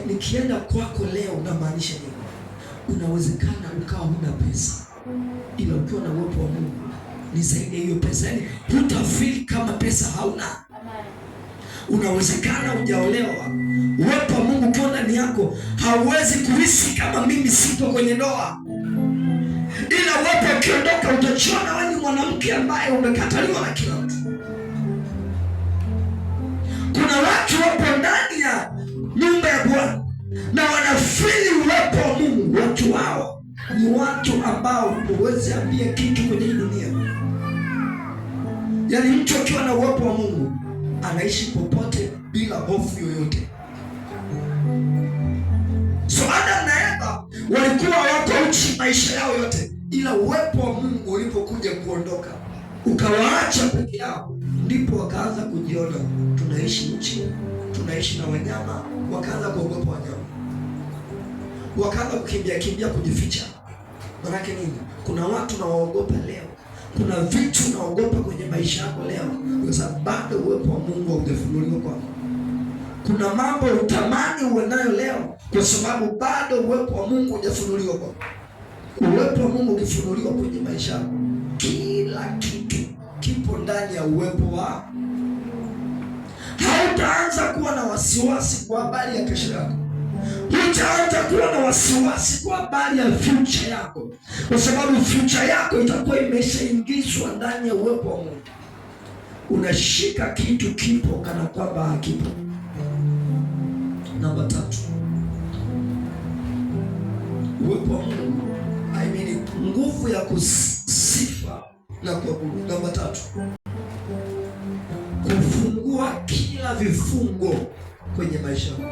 Nikienda kwako leo unamaanisha nini? Unawezekana ukawa huna pesa, ila ukiwa na uwepo wa Mungu ni zaidi ya hiyo pesa. Yaani hutafeel kama pesa hauna. Unawezekana hujaolewa, uwepo wa Mungu ukiwa ndani yako hauwezi kuhisi kama mimi sipo kwenye ndoa, ila uwepo ukiondoka utajiona wewe ni mwanamke ambaye umekataliwa na kila mtu. Kuna watu wapo ndani ya nyumba ya Bwana na wanafeel uwepo wa Mungu. Watu wao ni watu ambao huwezi ambia kitu kwenye hii dunia. Yaani mtu akiwa na uwepo wa Mungu anaishi popote bila hofu yoyote. So Adam na Eva walikuwa wako uchi maisha yao yote, ila uwepo wa Mungu ulipokuja kuondoka ukawaacha peke yao, ndipo wakaanza kujiona tunaishi uchi, tunaishi na wanyama. Wakaanza kuogopa wanyama, wakaanza kukimbia kimbia, kujificha. Manake nini? Kuna watu nawaogopa leo, kuna vitu naogopa kwenye maisha yako leo, kwa sababu bado uwepo wa Mungu haujafunuliwa kwako. Kuna mambo utamani uwe nayo leo, kwa sababu bado uwepo wa Mungu hujafunuliwa kwako. Uwepo wa Mungu ukifunuliwa kwenye maisha yako, kila kitu kipo ndani ya uwepo wa. Hautaanza kuwa na wasiwasi kwa habari ya kesho yako. Hutaanza kuwa na wasiwasi kwa habari ya future yako, kwa sababu future yako itakuwa imeshaingizwa ndani ya uwepo wa Mungu. Unashika kitu kipo kana kwamba hakipo. Namba tatu, uwepo wa Mungu, I mean, nguvu ya kusifa na kuabudu. Namba tatu, kufungua kila vifungo kwenye maisha yako.